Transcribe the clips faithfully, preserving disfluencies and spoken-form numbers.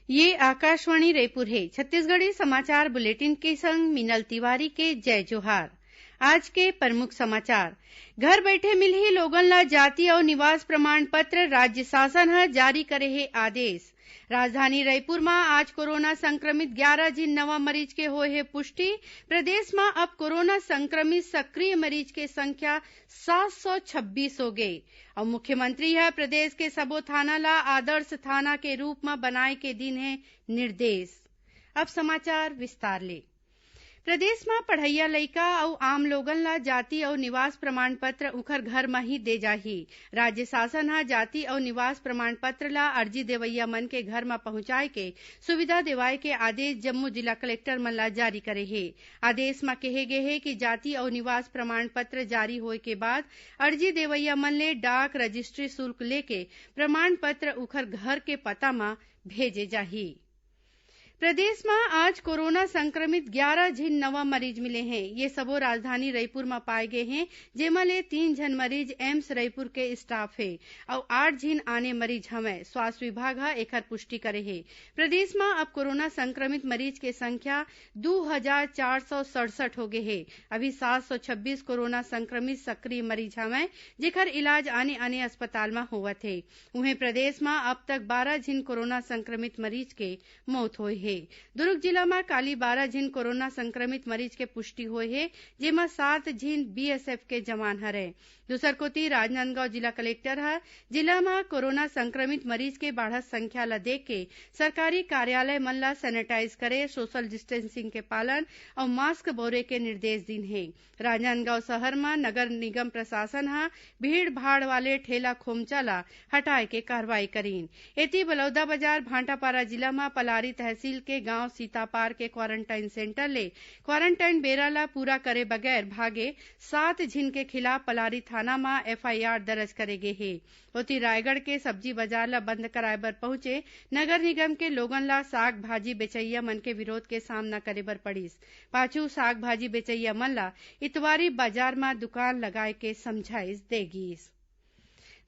ये आकाशवाणी रायपुर हे। छत्तीसगढ़ी समाचार बुलेटिन के संग मीनल तिवारी के जय जोहार। आज के प्रमुख समाचार। घर बैठे मिलही लोगन ला जाति अउ निवास प्रमाण पत्र, राज्य शासन ह जारी करे हे आदेश। राजधानी रायपुर म आज कोरोना संक्रमित ग्यारा झिन नवा मरीज के होए हे पुष्टि। प्रदेश म अब कोरोना संक्रमित सक्रिय मरीज के संख्या सात सौ छब्बीस हो गे। अउ मुख्यमंत्री ह प्रदेश के सबो थाना ला आदर्श थाना के रूप म बनाए के दिन हे निर्देश। अब समाचार विस्तार ले। प्रदेश म पढ़इया लइका अउ आम लोगन ला जाति अउ निवास प्रमाण पत्र उंखर घर म ही दे जाही। राज्य शासन ह जाति अउ निवास प्रमाण पत्र ला अर्जी देवइया मन के घर म पहुंचाए के सुविधा देवाए के आदेश जम्मो जिला कलेक्टर मन ला जारी करे हे। आदेश म केहे गे हे कि जाति अउ निवास प्रमाण पत्र जारी होए के बाद अर्जी देवइया मन ले डाक रजिस्ट्री शुल्क लेके प्रमाण पत्र उंखर घर के पता म भेजे जाही। प्रदेश म आज कोरोना संक्रमित ग्यारा झिन नवा मरीज मिले हें। ये सबो राजधानी रईपुर म पाए गे हें, जेमा ले तीन झन मरीज एम्स रईपुर के स्टाफ हे अउ आठ झिन आने मरीज हवंय। स्वास्थ्य विभाग ह एखर पुष्टि करे हे। प्रदेश म अब कोरोना संक्रमित मरीज के संख्या दू हजार चार सौ सड़सठ हो गे हे। अभी सात सौ छब्बीस कोरोना संक्रमित सक्रिय मरीज हवंय, जेखर इलाज आने-आने अस्पताल म होवत हे। उहें, प्रदेश म अब तक बारह झिन कोरोना संक्रमित मरीज के मौत होए हे। दुर्ग जिला म काली बारह झिन कोरोना संक्रमित मरीज के पुष्टि होए हे, जेमा सात झिन बीएसएफ के जवान हरय। दूसर कोति, राजनांदगांव जिला कलेक्टर ह जिला म कोरोना संक्रमित मरीज के बाढ़त संख्या ल देख के सरकारी कार्यालय मन ल सैनिटाइज करे, सोशल डिस्टेंसिंग के पालन अउ मास्क बउरे के निर्देश दीन हे। राजनांदगांव शहर म नगर निगम प्रशासन ह भीड़-भाड़ वाले ठेला खोमचा ल हटाए के कार्रवाई करीन। एती, बलौदाबाजार भांटापारा जिला म पलारी तहसील के गांव सीतापार के क्वारंटाइन सेंटर ले क्वारंटाइन बेरा ल पूरा करे बगैर भागे सात झिन के खिलाफ पलारी थाना म एफआईआर दर्ज करे गे हे। ओती, रायगढ़ के सब्जी बाजार ल बंद कराए बर पहुंचे नगर निगम के लोगन ल साग भाजी बेचइया मन के विरोध के सामना करे बर पड़िस। पाछू साग भाजी बेचइया मन ल इतवारी बाजार म दुकान लगाए के समझाइश दे गीस।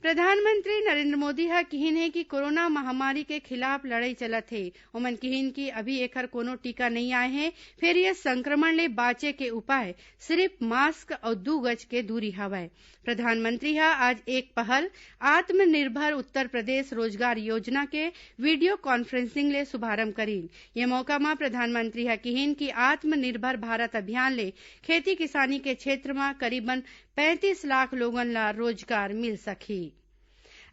प्रधानमंत्री नरेंद्र मोदी ह किहीन हे कि कोरोना महामारी के खिलाफ लड़ई चलत हे। ओमन किहीन कि अभी एखर कोनो टीका नइ आए हे, फेर ये संक्रमण ले बांचे के उपाय सिरिफ मास्क अउ दू गज के दूरी हवय। प्रधानमंत्री ह आज एक पहल आत्मनिर्भर उत्तर प्रदेश रोजगार योजना के वीडियो कॉन्फ्रेंसिंग ले शुभारंभ करीन। ये मौका म प्रधानमंत्री ह किहीन कि आत्मनिर्भर भारत अभियान ले खेती किसानी के क्षेत्र म करीबन पैंतीस लाख लोगन ल रोजगार मिल सकही।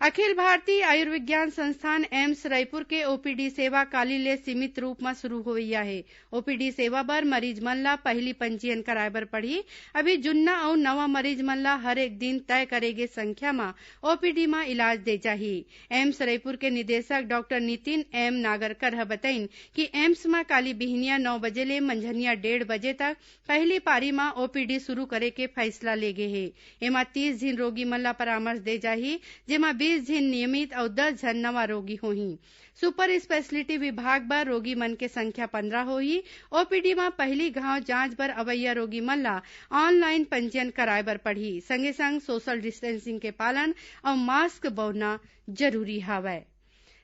अखिल भारतीय आयुर्विज्ञान संस्थान एम्स रईपुर के ओपीडी सेवा काली ले सीमित रूप म शुरू होवइया हे। ओपीडी सेवा बर मरीज मन ल पहिली पंजीयन कराए बर पड़ही। अभी जुन्ना अउ नवा मरीज मन ल हर एक दिन तय करे गे संख्या म ओपीडी म इलाज दे जाही। एम्स रईपुर के निदेशक डॉक्टर नितिन एम नागरकर ह बतइन कि एम्स म काली बिहनिया नौ बजे ले मंझनिया डेढ़ बजे तक पहिली पारी म ओपीडी शुरू करे के फइसला ले गे हे। एमा तीस झिन रोगी मन ल परामर्श दे जाही, जेमा बीस झिन नियमित अउ दस झन नवा रोगी होही। सुपर स्पेशलिटी विभाग बर रोगी मन के संख्या पंद्रह होही। ओपीडी म पहिली घांव जांच बर अवइया रोगी मन ल ऑनलाइन पंजीयन कराए बर पड़ही। संगे संग सोशल डिस्टेंसिंग के पालन अउ मास्क बउरना जरूरी हवय।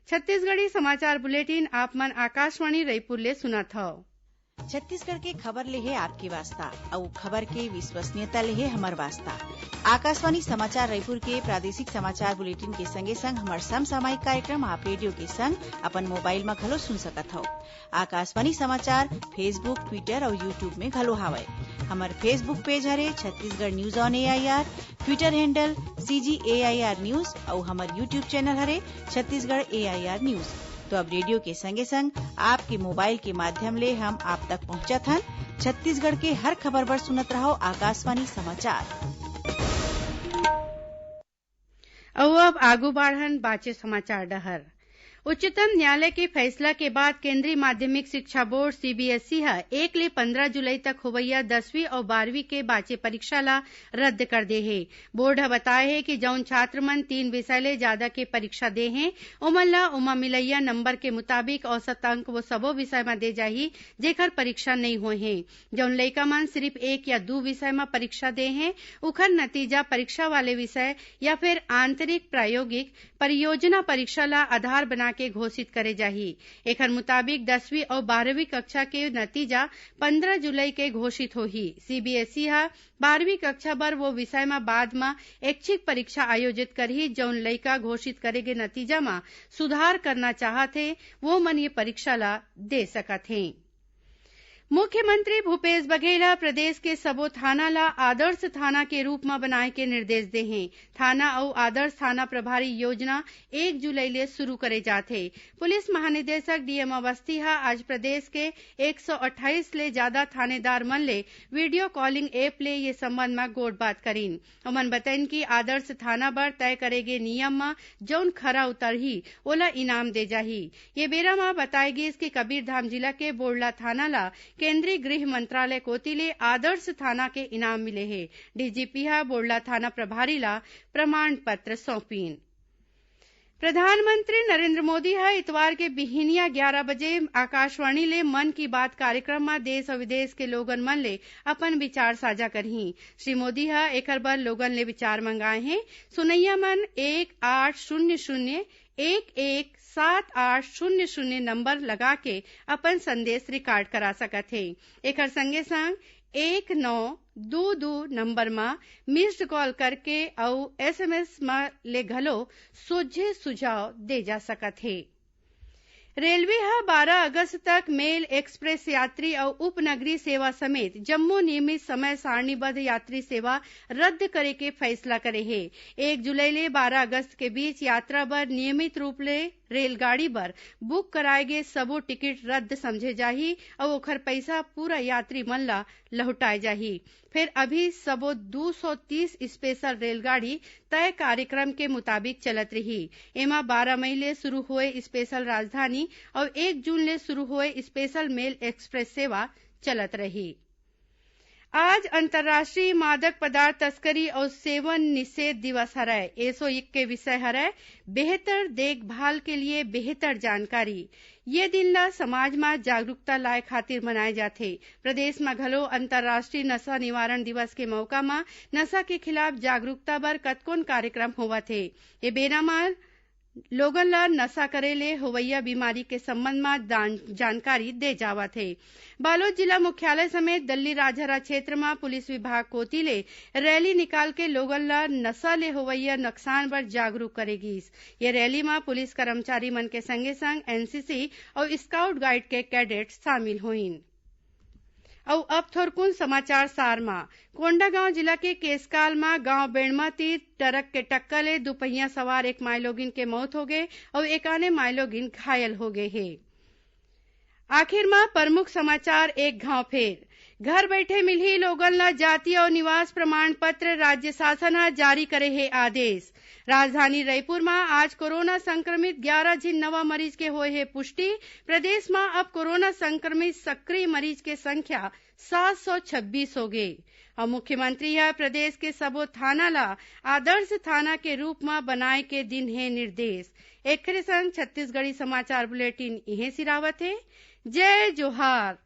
छत्तीसगढ़ी समाचार बुलेटिन आप मन आकाशवाणी रईपुर ले सुनत हव। छत्तीसगढ़ के खबर ले हे आपके वास्ता, अउ खबर के विश्वसनीयता ले हे हमर वास्ता। आकाशवाणी समाचार रायपुर के प्रादेशिक समाचार बुलेटिन के संगे संग हमर समसामयिक कार्यक्रम आप रेडियो के संग अपन मोबाइल म घलो सुन सकत हव। आकाशवाणी समाचार Facebook, Twitter अउ YouTube में घलो हावय। हमर Facebook पेज हरे Chhattisgarh news on AIR, Twitter handle CG AIR news अउ हमर YouTube चैनल हरे छत्तीसगढ़ एआईआर न्यूज। तो अब रेडियो के संगे संग आपके मोबाइल के माध्यम ले हम आप तक पहुंचत हन। छत्तीसगढ़ के हर खबर बर सुनत रहव आकाशवाणी समाचार। अउ अब आगू बाढ़न बाचे समाचार डहर। उच्चतम न्यायालय के फैसला के बाद केंद्रीय माध्यमिक शिक्षा बोर्ड, सीबीएसई, ह एक ले पंद्रह जुलाई तक होवइया दसवीं अउ बारहवीं के बाचे परीक्षा ला रद्द कर दे हे। बोर्ड ह बताय हे कि जउन छात्र मन तीन विषय ले जादा के परीक्षा दे हें, ओमन ला ओमा मिलइया नंबर के मुताबिक औसत अंक वो सबो विषय म दे जाही, जेखर परीक्षा नइ होय हे। जउन लइका मन सिरिफ एक या दू विषय म परीक्षा दे हें, उखर नतीजा परीक्षा वाले विषय या फेर आंतरिक प्रायोगिक परियोजना परीक्षा ला आधार बनाए के घोषित करे जाही। एखर मुताबिक दसवीं अउ बारहवीं कक्षा के नतीजा पंद्रह जुलाई के घोषित होही। सीबीएसई ह बारहवीं कक्षा बर वो विषय म बाद म ऐच्छिक परीक्षा आयोजित करही। जउन लइका घोषित करे गे नतीजा म सुधार करना चाहत हे, वो मन ये परीक्षा ला दे सकत हें। मुख्यमंत्री भूपेश बघेल ह प्रदेश के सबो थाना ला आदर्श थाना के रूप म बनाए के निर्देश दे हें। थाना अउ आदर्श थाना प्रभारी योजना एक जुलाई ले शुरू करे जात हे। पुलिस महानिदेशक डीएम अवस्थी ह आज प्रदेश के एक सौ अट्ठाईस ले जादा थानेदार मन ले वीडियो कॉलिंग ऐप ले ये संबंध म गोठबात करीन। ओमन बतइन कि आदर्श थाना बर तय करे गे नियम म जउन खरा उतरही, ओला इनाम दे जाही। ये बेरा म बताय गिस कि कबीरधाम जिला के बोड़ला थाना ला केंद्रीय गृह मंत्रालय कोति ले आदर्श थाना के इनाम मिले हे। डीजीपी ह बोड़ला थाना प्रभारी ला प्रमाण पत्र सौंपिन। प्रधानमंत्री नरेंद्र मोदी ह इतवार के बिहिनिया ग्यारा बजे आकाशवाणी ले मन की बात कार्यक्रम म देश अउ विदेश के लोगन मन ले अपन विचार साझा करहीं। श्री मोदी ह एखर बर लोगन ले विचार मंगाए हें। सुनइया मन एक आठ शून्य शून्य एक एक सात आठ शून्य शून्य नंबर लगा के अपन संदेश रिकॉर्ड करा सकत हें। एखर संगे संग एक नौ दू दू नंबर म मिस्ड कॉल करके अउ एसएमएस म ले घलो सोझे सुझाव दे जा सकत हे। रेलवे ह बारह अगस्त तक मेल, एक्सप्रेस यात्री अउ उपनगरीय सेवा समेत जम्मो नियमित समय सारणीबद्ध यात्री सेवा रद्द करे के फैसला करे हे। एक जुलाई ले बारह अगस्त के बीच यात्रा बर नियमित रूप ले रेलगाड़ी बर बुक कराए गे सबो टिकट रद्द समझे जाही अउ ओखर पइसा पूरा यात्री मन ल लहुटाए जाही। फेर अभी सबो दू सौ तीस स्पेशल रेलगाड़ी तय कार्यक्रम के मुताबिक चलत रही। एमा बारह मई ले शुरू होए स्पेशल राजधानी अउ एक जून ले शुरू होए स्पेशल मेल एक्सप्रेस सेवा चलत रही। आज अंतर्राष्ट्रीय मादक पदार्थ तस्करी अउ सेवन निषेध दिवस हरय। एसो के विषय हरय बेहतर देखभाल के लिए बेहतर जानकारी। ये दिन ला समाज म जागरूकता लाए खातिर मनाए जाथे। प्रदेश म घलो अंतर्राष्ट्रीय नशा निवारण दिवस के मौका म नशा के खिलाफ जागरूकता बर कतकोन कार्यक्रम होवत हे। ये बेरा म लोगन ला नशा करे ले होवइया बीमारी के संबंध म दान-, जानकारी दे जावत हे। बालोद जिला मुख्यालय समेत दल्लीराजहरा क्षेत्र म पुलिस विभाग कोति ले रैली निकाल के लोगन ला नशा ले होवइया नुकसान बर जागरूक करे गीस। ये रैली म पुलिस कर्मचारी मन के संगे संग एनसीसी अउ स्काउट गाइड के कैडेट शामिल होइन। अउ अब थोरकुन समाचार सार म। कोंडागांव जिला के केसकाल म गांव बेड़मा तीर ट्रक के टक्कर ले दुपहिया सवार एक माईलोगिन के मौत होगे अउ एक आने माईलोगिन घायल होगे हे। आखिर म प्रमुख समाचार एक घांव फेर। घर बइठे मिलही लोगन ल जाति अउ निवास प्रमाण पत्र, राज्य शासन ह जारी करे हे आदेश। राजधानी रईपुर म आज कोरोना संक्रमित ग्यारा झिन नवा मरीज के होए हे पुष्टि। प्रदेश म अब कोरोना संक्रमित सक्रिय मरीज के संख्या सात सौ छब्बीस होगे। अउ मुख्यमंत्री ह प्रदेश के सबो थाना ल आदर्श थाना के रूप म बनाए के दिन हे निर्देश। एखरे संग छत्तीसगढ़ी समाचार बुलेटिन इहें सिरावत हे। जय जोहार।